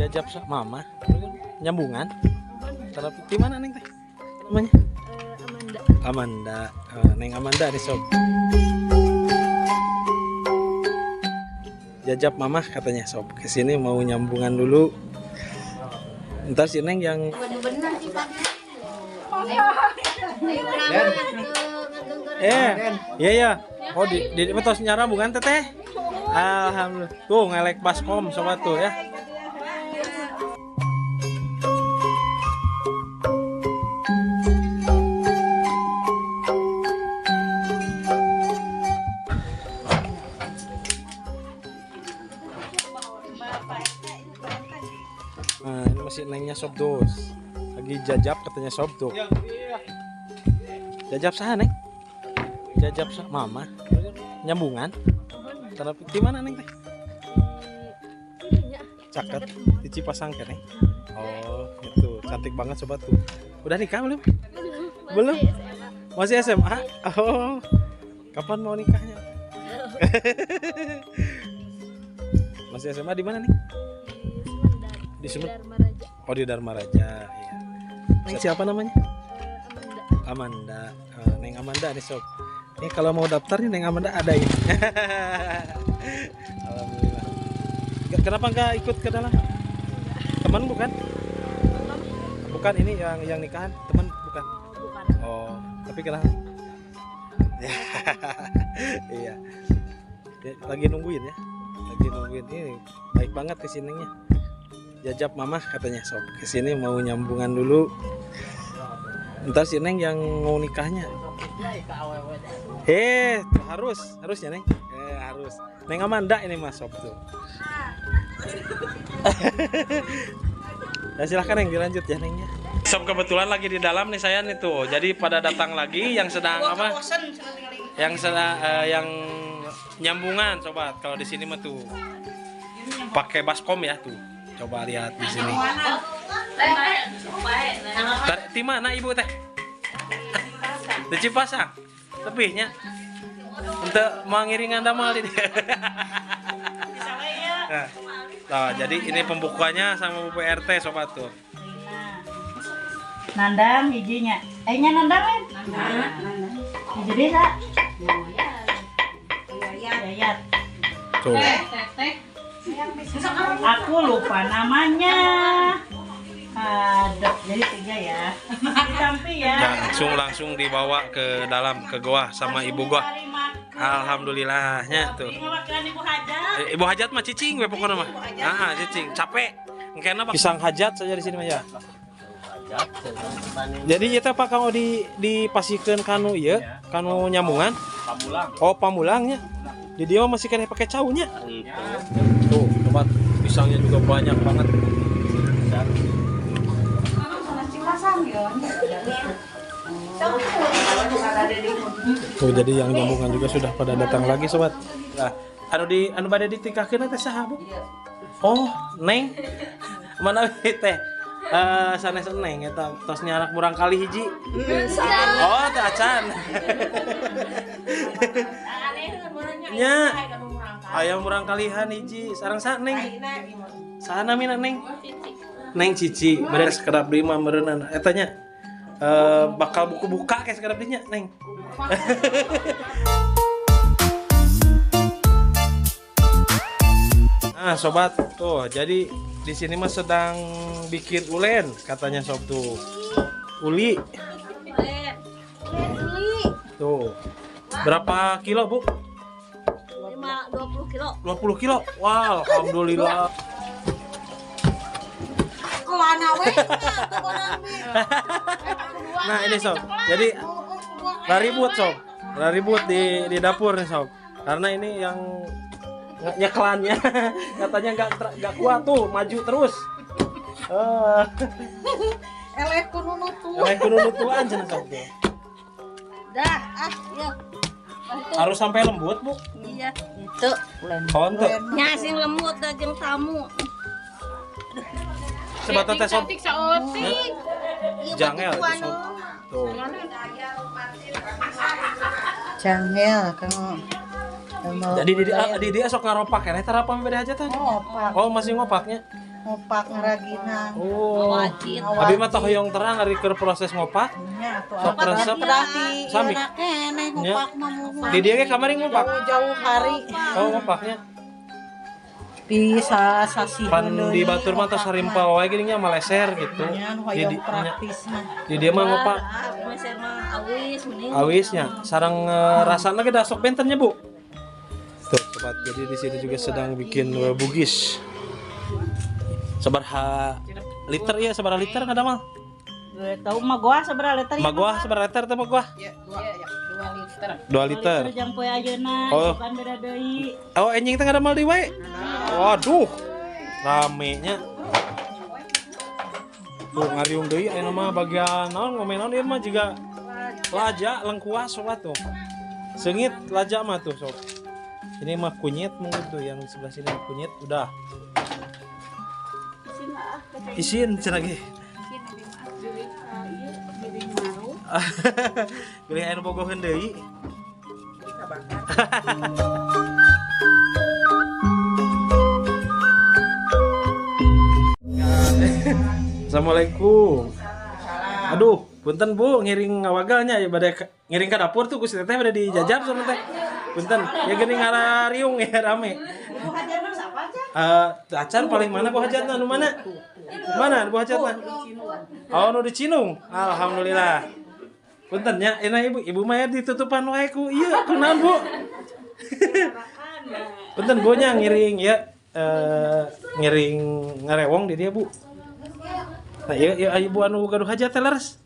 Jajap sama mama nyambungan. Tapi di mana Neng teh? Namanya? Amanda. Amanda. Neng Amanda nih sob. Jajap mama katanya sob. Kesini mau nyambungan dulu. Ntar si Neng yang iya ya. Oh di tos nyarambungan teteh. Alhamdulillah. Tuh ngelek baskom sobat tuh ya. Nah, ini masih Nengnya sob dos. Lagi jajap katanya sob tuh. Jajap saha Neng? Jajap sah mama. Nyambungan. Tapi di mana Neng teh? Caket di Cipasang kan Neng? Oh, gitu. Cantik banget sobat tuh. Udah nikah belum? Belum. Masih SMA? Oh. Kapan mau nikahnya? Masih SMA di mana nih? Di Dharma Raja. Oh, di Dharma Raja, iya. Neng siapa namanya? Amanda. Amanda. Neng Amanda nih sob. Ini kalau mau daftar nih Neng Amanda ada ya. Alhamdulillah. Kenapa nggak ikut ke dalam? Teman bukan? Bukan ini yang nikahan, teman bukan? Bukan. Oh, tapi kenapa? Iya. Lagi nungguin ya. Lagi nungguin ini. Baik banget kesininya. Jajap mama katanya sob. Kesini mau nyambungan dulu. Ntar si Neng yang mau nikahnya. Harus ya Neng. Harus. Neng Amanda ini mas sob tuh. Ya silahkan Neng dilanjut ya Nengnya. Sob kebetulan lagi di dalam nih saya nih tuh. Jadi pada datang lagi yang sedang apa? Yang sedang yang nyambungan sobat. Kalau di sini mah tuh pakai baskom ya tuh. Coba lihat di sini. Di mana ibu teh? Di Cipasang. Lebihnya. Untuk mengiringan damal ini. Nah, jadi ini pembukuannya sama Bu RT sobat tuh. Nandang hijinya. Nya nandang lain? Nandang. Hiji deui sa? Yayat. Tuh. Aku lupa namanya. Aduh, jadi 3 ya. Ditampi ya. Langsung dibawa ke dalam ke goa sama ibu goa. Alhamdulillahnya tuh. Ibu hajat mah cicing we pokoknya mah. Ah, cicing, capek. Engkena pisang hajat saja di sini mah ya. Jadi ieu teh Pak Kang Odi dipasikeun kanu ieu, kanu nyambungan. Pamulang. Oh, pamulangnya. Di dia masih kena pakai caunya. Tuh, tempat pisangnya juga banyak banget. Tuh, jadi yang nyambungan juga sudah pada datang lagi sobat. Nah, anu bade ditikahkeun teh saha, Bu? Oh, Neng. Mana teh? Sanes Neng eta tos nyarak murang kali hiji. Oh, teh acan. Nya. Ayam murang kalihan hiji, sareng sa Neng. Saha namina Neng? Neng Cici, bade sekedap deui mah meureunana. Eta nya bakal buku-buka kayak sekedap deui nya, Neng. Nah, sobat, tuh jadi di sini mah sedang bikin ulen katanya sob tuh. Uli. Tuh. Berapa kilo, Bu? 20 kilo. 20 kilo. Wow, alhamdulillah. Nah, ini sob. Jadi ribut sob. Ribut di dapur nih sob. Karena ini yang nyeklannya katanya nggak kuat tuh, maju terus. Eleh kudu nutu. Eleh kudu nutuan cenah sob tuh. Dah, ah, ya. Harus sampai lembut, Bu. Iya, itu. Oh, ente. Nya sing lembut da jeung tamu. Sebatan teh sob. Jangel itu sob. Tuh. Jangel kang. Jadi di dia sok ngaropak keneh tara pami beda hajatan. Ngopak. Oh, masih ngopaknya. Ngopak ngaraginan. Oh. Abi mah tah hoyong terang ari keur proses ngopak. Nya atuh. Sok resep. Sami. Keneh ngopak mah muhun. Di dieu ge kamari ngopak. Jauh hari. Oh, ngopaknya. Bisa sasih. Pan di batur mah tos harimpal wae geuning nya maleser gitu. Di praktis mah. Di dieu mah ngopak. Maleser mah awis mending. Awisnya sareng rasana ge da sok benten nya, Bu. Tuh, sobat. Jadi di sini juga sedang bikin bugis. Sabaraha liter ya, sabaraha liter kada mal? Gue tahu mah gua sabaraha liter. Mah gua sabaraha liter teh mah gua? Ya, 2 liter. 2 liter. Jang poe ayeuna, oh. Bukan beda deui. Oh, enjing teh kada mal deui wae. Waduh. Rame nya. Tuh ngariung deui ayeuna mah bagian naon ngomen naon ieu mah jiga laja lengkuas sobat tuh. Seungit laja mah tuh sob. Ini mah kunyit mungkin tuh yang sebelah sini kunyit udah. Isin cenah ge. Geuning anu bogoheun deui. Assalamualaikum. Aduh, punten Bu, ngiring ngawagalnya ya bade ngiring ka dapur tuh ku si teteh bade dijajab sama teh. Punten, ya geuning ngarariung ya rame. Acan paling mana bu hajatna nu mana? Mana bu hajatna? Oh, nu di Cinung. Alhamdulillah. Punten nya, enak ibu, ibu mah ya ditutupan wae ku ieu kunaon Bu? Punten Bu nya ngiring ya ngiring ngarewong di dia Bu. Nah, ieu ieu ibu anu gaduh hajat teh leres.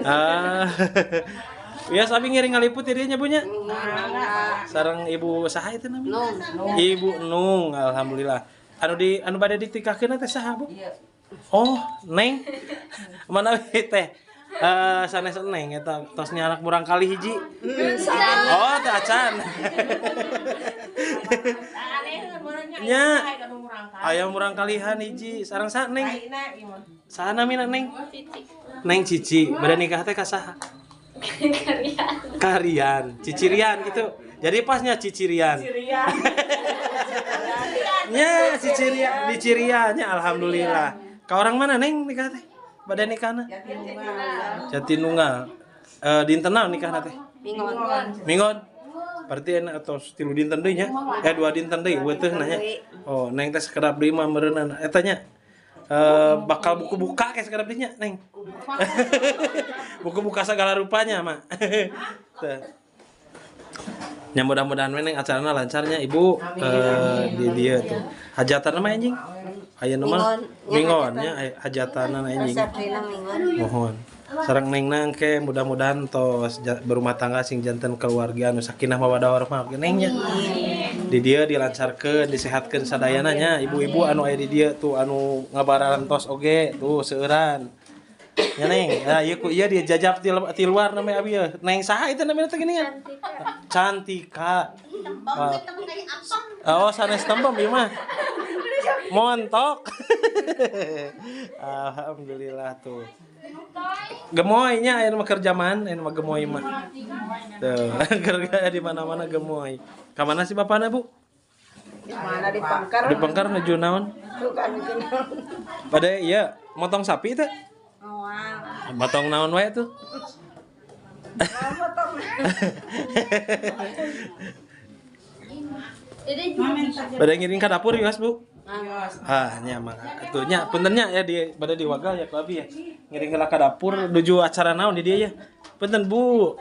Ah. Ya abi ngiring ngaliput di dieu nya Bu nya. Sareng ibu saha itu namanya? Ibu Nung, alhamdulillah. Anu di anu bade ditikahkeun teh saha Bu? Oh, Neng. Mana teh? Sanes Neng eta tos nyarak murang kali hiji. Oh, teh acan. Nya. Aya murang kalihan hiji sareng sa Neng. Saha namina Neng? Neng Cici. Bade nikah teh ka saha? Karian. Karian, cicirian gitu. Jadi pasnya cicirian. Nya cicirian, diciriannya alhamdulillah. Ka orang mana Neng nikah teh? Bade nikahna? Jatinunggal. Dinten naon nikahna teh? Minggon. Minggon. Berarti enak atau 3 dinten deui nya? 2 dinten deui weuteun nya. Oh, Neng teh sekedap deui mah meureunna eta nya. Bakal buku buka kayak sekedap deui nya, Neng. Buku buka segala rupanya, Mak. Ya mudah-mudahan Neng acarana lancarnya Ibu. Di dieu tuh. Hajatan mah anjing. Aya nu mah minggon nya hajatanna anjing. Mohon. Sareng Neng nangke mudah-mudahan tos berumah tangga sing janten keluarga anu sakinah mawaddah warahmah Neng nya. Di dieu dilancarkeun, disehatkeun sadayana nya ibu-ibu anu aya di dieu tuh anu ngabarantos oge tuh seueuran. Ya Neng, nah ieu ku ieu dia jajab ti luar namanya abi ya. Neng saha itu namanya teh gini ya? Cantika. Oh, sanes tembem ieu mah. Montok. Alhamdulillah tuh. Gemoy nya aya mah kerjaman, aya mah gemoy mah. Tuh, kerja di mana-mana gemoy. Ka mana sih bapana, Bu? Mana di Pangkar? Di Pangkar nuju naon? Pada iya, motong sapi teh. Motong naon wae tuh? Pada ngiring ka dapur ya, Bu? Ah, nya mah. Atuh nya punten nya ya di bade diwagal ya ku abi ya. Ngiring heula ka dapur nuju acara naon di dieu ya. Punten, Bu.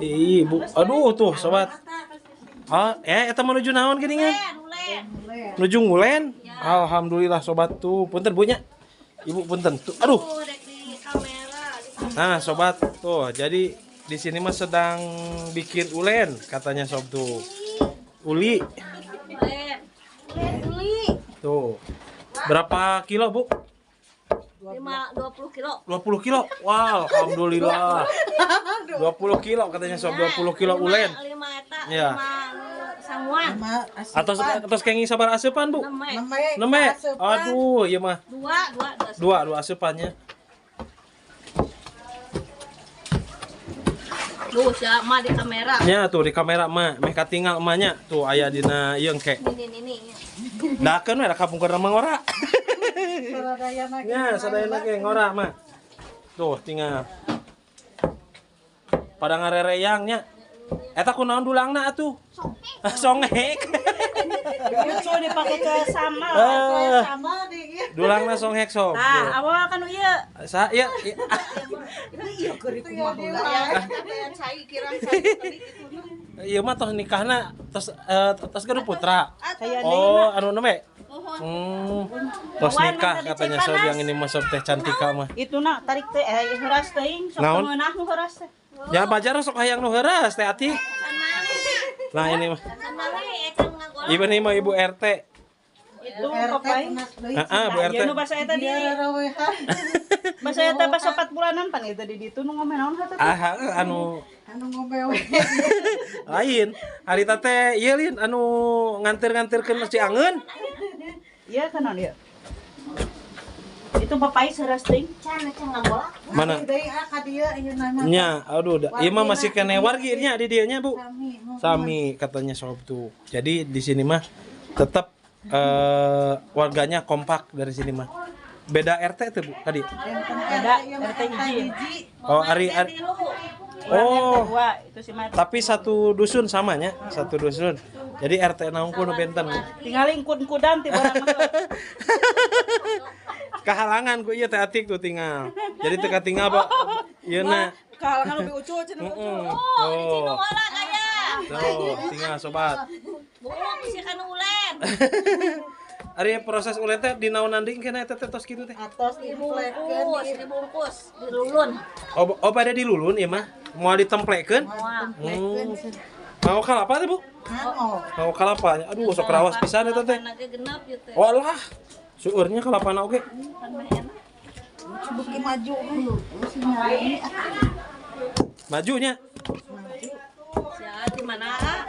Ih, Bu. Aduh tuh sobat. Ah, eta menuju naon geuning ya? Nuju ngulen. Alhamdulillah sobat tuh. Punten Bu nya. Ibu punten tuh. Aduh. Nah, sobat tuh. Jadi di sini mah sedang bikin ulen katanya sob tuh. Uli. Tuh. Berapa kilo, Bu? 20 kilo. 20 kilo. Wow, alhamdulillah. 20 kilo katanya sob, 20 kilo ulen. Ya. Atau kenging sabar asupan, Bu? Neme. Aduh, ieu mah. Dua asupannya. Tuh sia mah di kamera. Nya tuh di kamera mah meh katingal emaknya tuh aya dina ieu engke. Ini ini. Dakeun we da kapungkur mah ngora. Sadayana Nya sadayana ge ngora mah. Tuh tinggal. Pada ngarereyang nya. Eta kunaon dulangna atuh? Songhek. Lucu dipakai ke sama. Eh, sama di ieu. Dulangna songhek sob. Nah, awal kan ieu. Sa ya, ya. Iya cai kirang cai tadi gitu. Ieu mah tos nikahna tos tos gaduh putra. Saya deui Oh, anu neme? Tos Wan, nikah tadi katanya cai sob panas. yang ini mah sob teh cantika mah. Itu nak tarik teh heuras teuing sok Naon? ngeunah nu heuras teh. Ya bajar sok hayang nu heuras teh ati. Nah ini mah. Ibu ini mah ibu RT. Itu RT papai. enak deui. Heeh, Bu RT. Ya nu basa eta di Biar rawehan. basa eta basa 4 bulanan pan eta di ditu nu ngomeh naon hata teh. Ah, heuh, anu Anu ngombe we. lain. Harita teh ieu lin anu ngantir-ngantirkeun si angeun. Iya kan naon ieu. Itu papai heuras teuing. Can can ngabola. Mana? Deui ah ka dieu ieu nama. Nya, aduh, ieu mah masih kene wargi nya di dieu nya, Bu. Sami. Sami katanya sob tuh. Jadi di sini mah tetap warganya kompak dari sini mah. Beda RT tuh Bu tadi. Beda RT hiji. Oh, ari, ari Oh, Dua itu si mah. tapi satu dusun samanya, satu dusun. Jadi RT naung kudu benten. Tinggal ingkun-kudan ti barang mah. Kahalangan ku ieu teh atik tuh tinggal. Jadi teu katinggal Pak. Ieu na. Kahalangan lebih ucu cenah. Heeh. Oh, di Tuh. ngora kaya. Tuh, tinggal sobat. Bohong sih kan ulen. Ari proses ulen teh dinaonan deui kena eta teh tos kitu teh. Atos diplekeun Dibungkus, dibungkus, dilulun. Oh, oh pada dilulun ieu mah. Moal ditemplekeun. Mau kalapa teh, Bu? Nganggo. Mau kalapa. Aduh, sok rawas pisan eta teh. Anaknya genap gitu. Walah. Seueurnya kalapana oge. Kan mah enak. Beuki maju. Majunya. Sia di mana? ah?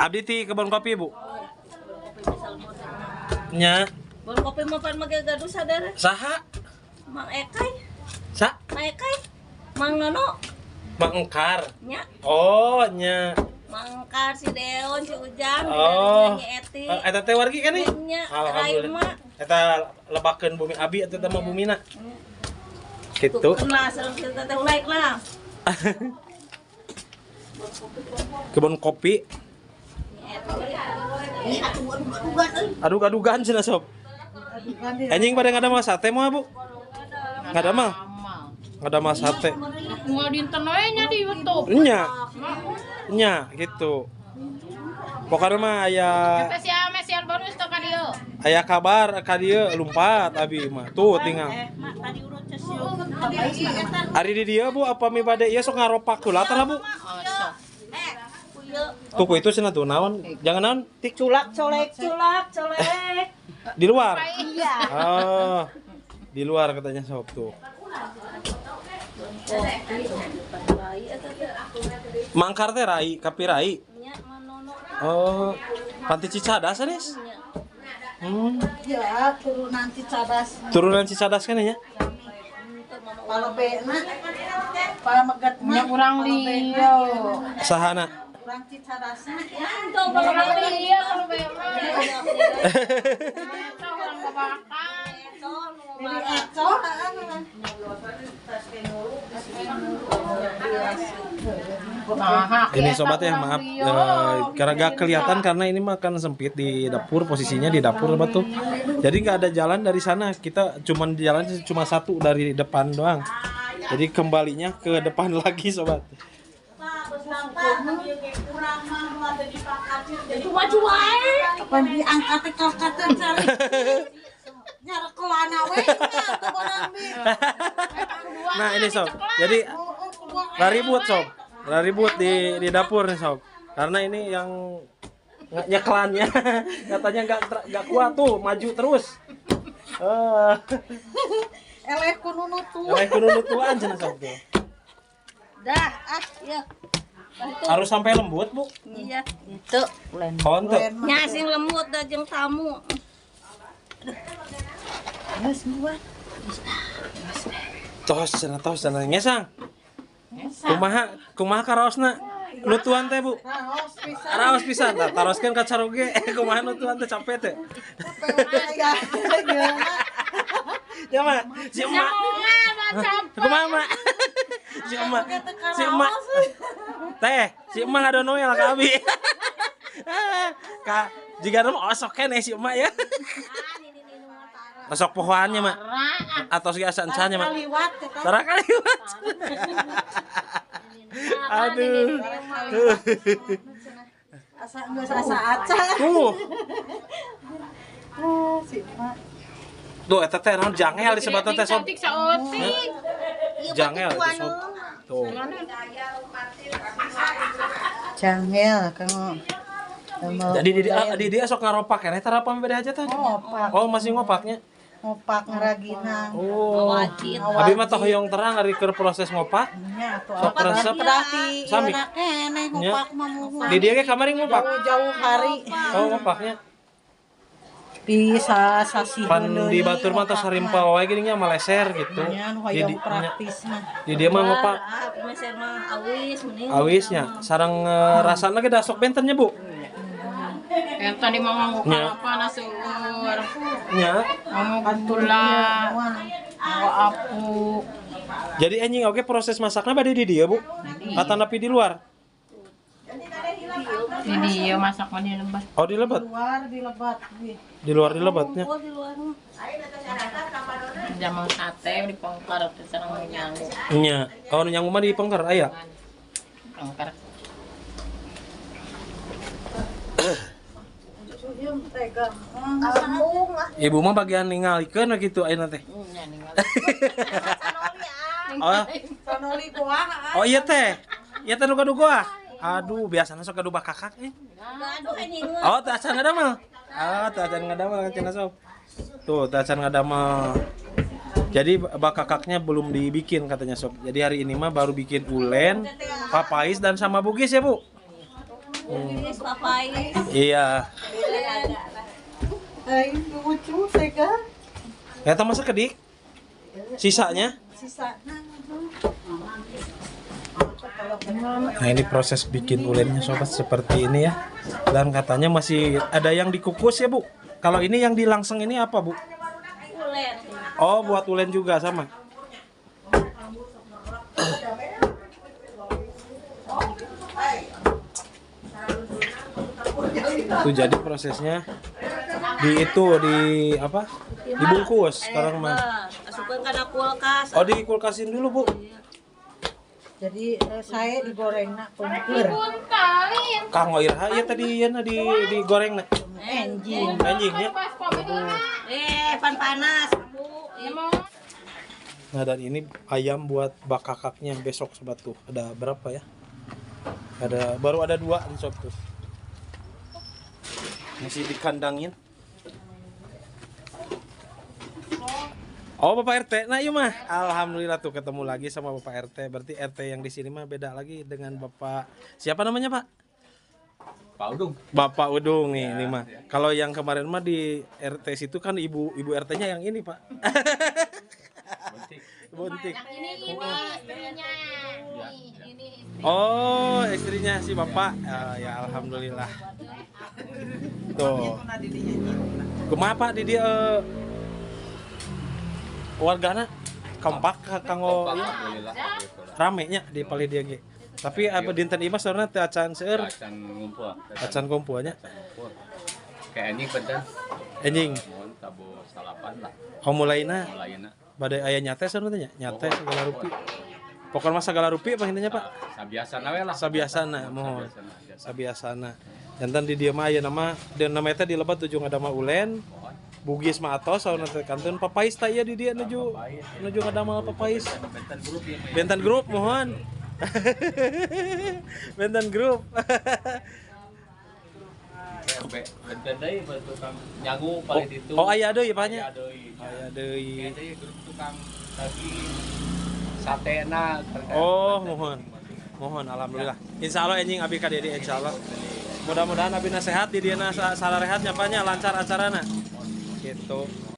Abdi ti kebon kopi, Bu. Kopi misal bon. Nya. Bon kopi mah pan make gaduh sadar. Saha? Mang Ekai, Sa? Mang Ekai, Mang Nono, Mang Engkar. nya, Oh, nya. Mang Engkar, si Deon, si Ujang, Oh. si Eti. Eta teh wargi kan nih? Nya, Alhamdulillah. Raima. Eta lebakeun bumi abi eta teh mah bumina. Gitu. Tuh, lah, serem kita teh naik lah. Kebun kopi. Ini atuh adug-adugan euy. Adug-adugan cenah sob. Anjing pada ngadamel sate moal, Bu? Ngadamel? Ngadamel sate. Mau dinten we nya di YouTube. Nya. Nya gitu. Pokoknya mah aya Eta si Ame si Alban geus teu ka dieu. aya kabar ka dieu lumpat abi mah. Tuh tinggal. Mak tadi urut cesiu. Ari di dieu Bu apa mi bade ieu sok ngaropak heula tah Bu? Oh, sok. Eh, kuya. Tuh ku itu cenah tuh naon? Jangan naon tik Culak colek culak colek. di luar. Iya. Oh. Di luar katanya sob tuh. Mangkar teh rai, kapi rai. Nya, Mang Nono. Oh, panti Cicadas sanes? Ya, turunan Cicadas. Turunan Cicadas kan ya? Palebena. Palameget mah. Nya urang lieu. Sahana. Urang Cicadas. Tuh, kalau Urang lieu kalau bae mah. Eta urang babakan. Jadi eco heeh. Nah, Ini sobat ya, maaf karena gak kelihatan karena ini makan sempit di dapur, posisinya di dapur sobat tuh. Jadi nggak ada jalan dari sana. Kita cuman jalan cuma satu dari depan doang. Jadi kembalinya ke depan lagi sobat. Cuma wae. Apa diangkat teh kalkatan cari. Nyara kelana we nya tuh barang bi. Nah ini sob. Jadi ribut sob, ribut di dapur nih sob. Karena ini yang nyekelannya katanya nggak kuat tuh, maju terus. Eleh ku nunutu. Eleh ku nunutuan cenah sob tuh. Dah, ah, iya. Harus sampai lembut, Bu. Iya, gitu. Konten. Nya sing lembut dah jeung tamu. Tos cenah tos cenah ngesang. Kumaha kumaha karaosna? Nutuan teh, Bu. Raos pisan. Tah taroskeun ka caroge. Kumaha nutuan teh capek teh. Ya mah, si emak. Kumaha, Mak? Si emak. Si emak. Teh, si emak ngado Noel ka abi. Ka jiga mah osok keneh si emak ya. Osok pohoannya, Mak. Atau sih asa encannya, Mak. Tara kaliwat. Aduh. Asa geus asa aca. Tuh. Si emak. Tuh eta teh naon jangel disebutna teh sob. Jangel itu sob. Tuh. Jangel kang. Jadi di dia sok ngaropak keneh tara pami beda hajatan. Ngopak. Oh, masih ngopaknya. Ngopak ngaraginang. Oh. Abi mah tah hoyong terang ari keur proses ngopak. Nya atuh. Sok resep. Berarti Sami. keneh ngopak mah muhun. Di dia ge kamari ngopak. Jauh hari. Oh, ngopaknya. Bisa sasih Pan di batur mah tos harimpal wae geuning nya maleser gitu. Nya nu hoyong praktis mah. Di dia mah ngopak Meser mah awis mending. awisnya sareng rasana ge da sok bentennya, Bu. Yang tadi mau nganggo kalapa naseur. Nya. Nganggo gula. Nganggo apu. Jadi anjing oke proses masaknya bade di dieu, Bu. Atanapi di luar? Di dieu masak mah di lebat. Oh, di lebat. Luar di lebat. Di luar di lebatnya. Oh, di luar mah. Jamang sate di pengkar teh sareng nyangu. Nya. Oh, nu nyangu mah di pengker aya. Pengker. Ibu mah bagian ningalikeun we kitu ayeuna teh. Nya ninggal. Oh, Sanoli buah. oh iya teh. Iya teh nu gaduh goah. Aduh, biasana sok gaduh bakakak eh. Gaduh anjing. Oh, teu acan ngadamel. Ah, teu acan ngadamel kan cenah sob. Tuh, teu acan ngadamel. Jadi bakakaknya belum dibikin katanya sob. Jadi hari ini mah baru bikin ulen, papais dan sama bugis ya, Bu? Bugis papais. Iya. Ai lucu tega. Eta masa kedik? Sisanya? Sisana. Nah, ini proses bikin ulennya sobat seperti ini ya. Dan katanya masih ada yang dikukus ya, Bu. Kalau ini yang dilangseng ini apa, Bu? Ulen. Oh, buat ulen juga sama. Itu jadi prosesnya di itu di apa? Dibungkus sekarang mah. Asupkeun kana kulkas. Oh, dikulkasin dulu, Bu. Jadi saya digorengna pungkur. Kang Oirha ya tadi ieu di digorengna. Enjing. Anjing ya. Pan panas, Bu. Nah, dan ini ayam buat bakakaknya besok sobat tuh. Ada berapa ya? Ada baru ada 2 nih sob tuh. Masih dikandangin. Oh, Bapak RT. Nah, iya mah. Alhamdulillah tuh ketemu lagi sama Bapak RT. Berarti RT yang di sini mah beda lagi dengan Bapak siapa namanya, Pak? Pak Udung. Bapak Udung nih, Ya, ini mah. ya. Kalau yang kemarin mah di RT situ kan ibu ibu RT-nya yang ini, Pak. Buntik. Buntik. Ini istrinya. Ya, Ini istri. Oh, istrinya si Bapak. Ah, ya alhamdulillah. Tuh. Kumaha Pak di dieu wargana kompak kanggo Kompak, ieu alhamdulillah. Gitu lah. rame nya di palih dieu ge. Tapi apa dinten ieu mah saurna teu acan seueur, Acan ngumpul. acan kumpul nya. Acan ngumpul. Kayak anjing benten. Anjing. Mohon tabu salapan lah. Oh mulaina Mulaina. bade aya nyate saurna teh nya, nyate segala rupi. Pokoknya mah segala rupi apa intinya Pak? Sabiasana we lah. Sabiasana, mohon. Sabiasana, biasa. Sabiasana. Jantan di dieu mah aya nama dan nama eta di lebat tujuh ngadama ulen. Mohon. Bugis mah atos saurna teh kantun papais tah ieu di dieu nuju nuju ngadamel papais. Benten grup ya. Pak, ya. Benten grup mohon. Benten grup. Benten deui tukang nyangu paling ditu. Oh aya deui Pak nya. Aya deui. Aya deui. Aya deui grup tukang daging satena. Oh, mohon. Mohon alhamdulillah. Insya Allah anjing abi ka dieu insya Allah. Mudah-mudahan abi nasehat di dieu salah rehat nya Pak nya lancar acarana. Gitu.